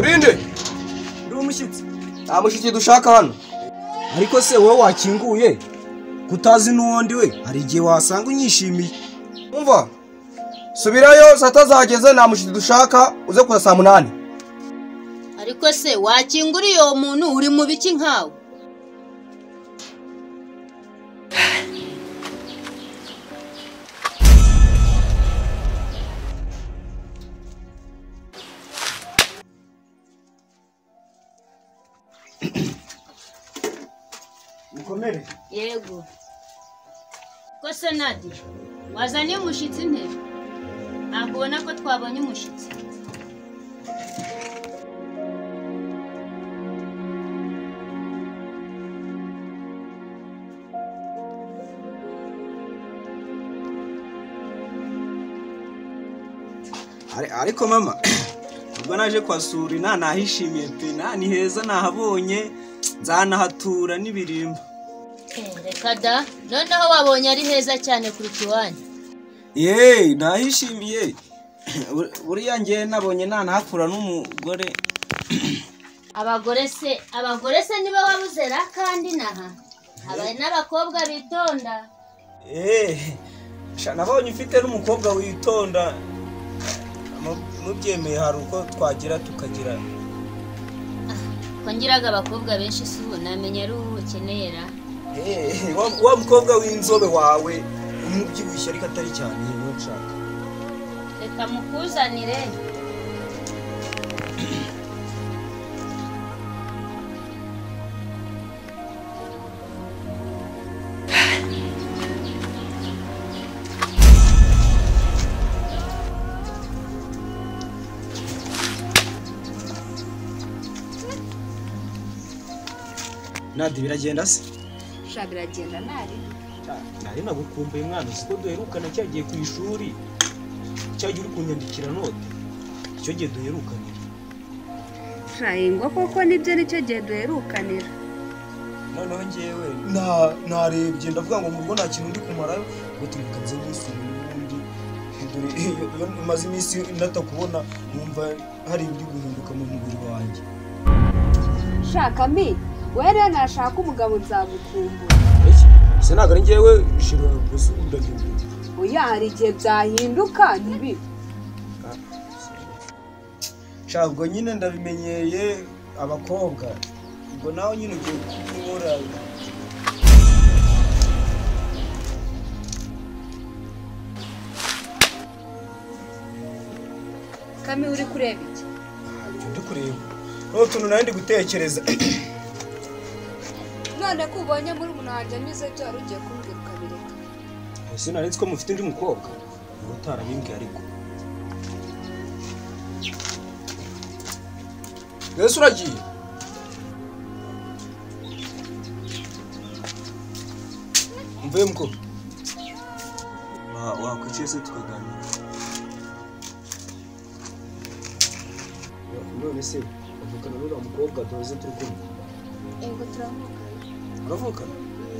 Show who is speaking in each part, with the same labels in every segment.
Speaker 1: Urinde?
Speaker 2: Ndi umushyitsi.
Speaker 1: Nta mushyitsi dushaka hano.
Speaker 2: Ariko se wowe wakinguye kutazi n'uwundi we, hari igihe wasanga unyishimiye.
Speaker 1: Umva, subirayo saa tatu zageze, nta mushyitsi dushaka, uze kuza saa 8.
Speaker 3: Ariko se wakinguriye uwo muntu uri mu biki nkawe?
Speaker 2: Mukomere.
Speaker 3: Yego. Ko se Nadia, wazanye umushyitsi intebe? Ntabwo ubona ko twabonye umushyitsi.
Speaker 2: Ariko mama, ubwo naje kwasura ina nahishimiye pe, ni heza nahabonye, nzanahatura n'ibirimba.
Speaker 3: Reka da, noneho wabonye ari heza cyane kuruta iwanyu.
Speaker 2: Yeee, nahishimiye. Buriya ngewe nabonye nanahakura n'umugore.
Speaker 3: Abagore se niba wabuze ra kandi naha. Abaye n'abakobwa bitonda.
Speaker 2: Nabonye ufite n'umukobwa witonda. Mubyemeye hari uko twagira tukagira.
Speaker 3: Ko ngiraga abakobwa benshi si ubu namenya ari ubu ukeneye ra.
Speaker 2: Wa mukobwa w'inzobe wawe umubyibushye ariko atari cyane niwe nshaka.
Speaker 3: Reka mukuzanire.
Speaker 2: Nadi biragenda se?
Speaker 4: Sha biragenda nari.
Speaker 2: Nari nagukumbuye mwana, siko duherukana cyagiye ku ishuri. Cyagiye uri kunyandikira note. Icyo gihe duherukanira.
Speaker 4: Sha ingwa koko nibyo nicyo gihe duherukanira.
Speaker 2: Noneho ngewe narebye ndavuga ngo mu rugo nta kintu ndi kumarayo, ngo tumukanze n'isuri n'ubundi. Dore iyo maze iminsi natakubona numva hari ibiri guhinduka mu mubiri wanjye.
Speaker 4: Sha Kami, wewe rero nashaka umugabo nzagukumbura.
Speaker 2: Iki se ntabwo ari ngewe shira gusa ndabyumva.
Speaker 4: Oya hari igihe byahinduka ntibibe.
Speaker 2: Sha ubwo nyine ndabimenyeye abakobwa. Ubwo nawe nyine ugiye kubikora.
Speaker 4: Kami uri kureba iki?
Speaker 2: Ndi kureba. N'utuntu nari ndi gutekereza.
Speaker 4: None ko ubonye muri umuntu wanjye anyuze byo wari ugiye kumbwira ukabireka.
Speaker 2: Ese nari nzi ko mufite undi mukobwa? Ubu utarabimbwiye ariko.
Speaker 1: Ese uragiye?
Speaker 2: Mvuye mukobwa. Wakwicaye se tukaganira. None se uvukana n'uriya mukobwa duhoze turi kumwe?
Speaker 5: Yego turavukana.
Speaker 2: Uravukana?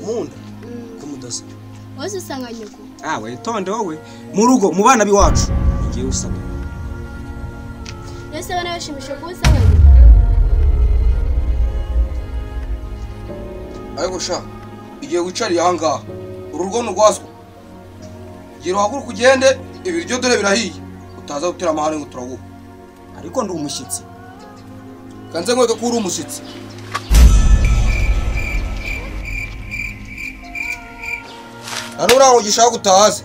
Speaker 2: Mu nda? Ko mudasa?
Speaker 5: Wose usanga nyoko.
Speaker 2: Ah we tonde wowe mu rugo mu bana biwacu ngiye usanga.
Speaker 5: Nese bana bashimisha kuba usanga nyoko.
Speaker 1: Ariko sha igiye wicariye aha ngaha uru rugo nurwaswa. Gira uhaguruke ugende ibiryo dore birahiye utaza gutera amahane ngo turaguha.
Speaker 2: Ariko ndi umushyitsi.
Speaker 1: Kanze nkwereke ko uri umushyitsi. Hano uraho gishaka gutahaze.